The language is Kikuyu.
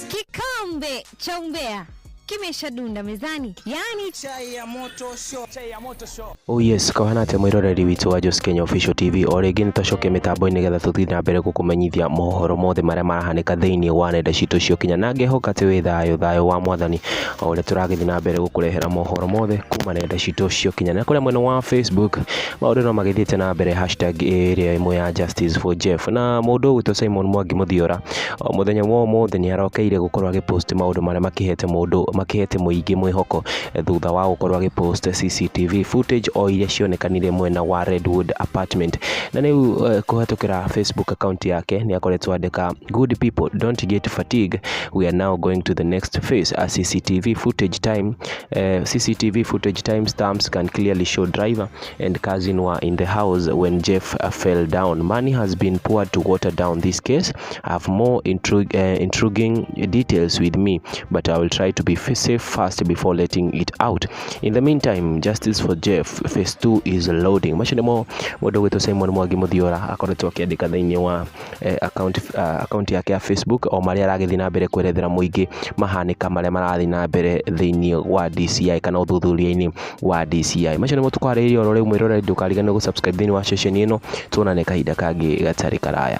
Kikombe cha umbea kimeshadunda mezani, yaani Chai ya moto show. Chai ya moto show. Oh yes, kahana atĩ mwĩroreri witũ wa Jos Kenya Official TV, o rĩngĩ nĩ twacokia mĩtambo-inĩ nĩgetha tũthiĩ na mbere gũkũmenyithia mohoro mothe marĩa marahanĩka thĩinĩ wa nenda citũ cia ũkinya, na ngehoka atĩ wĩ thayũ, thayũ wa mwathani o ũrĩa tũragĩthiĩ na mbere gũkũrehera mohoro mothe kuma nenda citũ cia ũkinya. Na kũrĩa mwena wa Facebook maũndũ no magĩthiĩte na mbere, hashtag ĩrĩa ĩmwe ya Justice for Jeff, na mũndũ ũgwĩtwo Simon Mwangi Mũthiora o mũthenya wa ũmũthĩ nĩ arokeire gũkorwo agĩpost maũndũ marĩa makĩhete mũndũ, makĩhete mũingĩ mwĩhoko, thutha wa gũkorwo agĩpost CCTV footage o iria cionekanire mwena wa Redwood Apartment. Na rĩu kũhetũkĩra Facebook account yake nĩ akoretwo andĩka, "Good people, don't get fatigue, we are now going to the next phase. A CCTV footage time CCTV footage time stamps can clearly show driver and cousin were in the house when Jeff fell down. Money has been poured to water down this case. I have more intriguing details with me, but I will try to be safe first before letting it out. In the meantime, justice for Jeff phase 2 is loading." Macio nĩmo mũndũ ũgwĩtwo Simon Mwangi Mũthiora akoretwo akĩandĩka thĩinĩ wa account yake ya Facebook, o marĩa aragĩthiĩ na mbere kwerethera mũingĩ mahanĩka marĩa marathiĩ na mbere thĩinĩ wa DCI kana ũthuthuria-inĩ wa DCI. Macio nĩmo tũkwarĩrĩria oro rĩu. Mwĩroreri, ndũkariganĩrwo gũsubscribe thĩinĩ wa ceceni ĩno. Tuonane kahinda kangĩ gatarĩ karaya.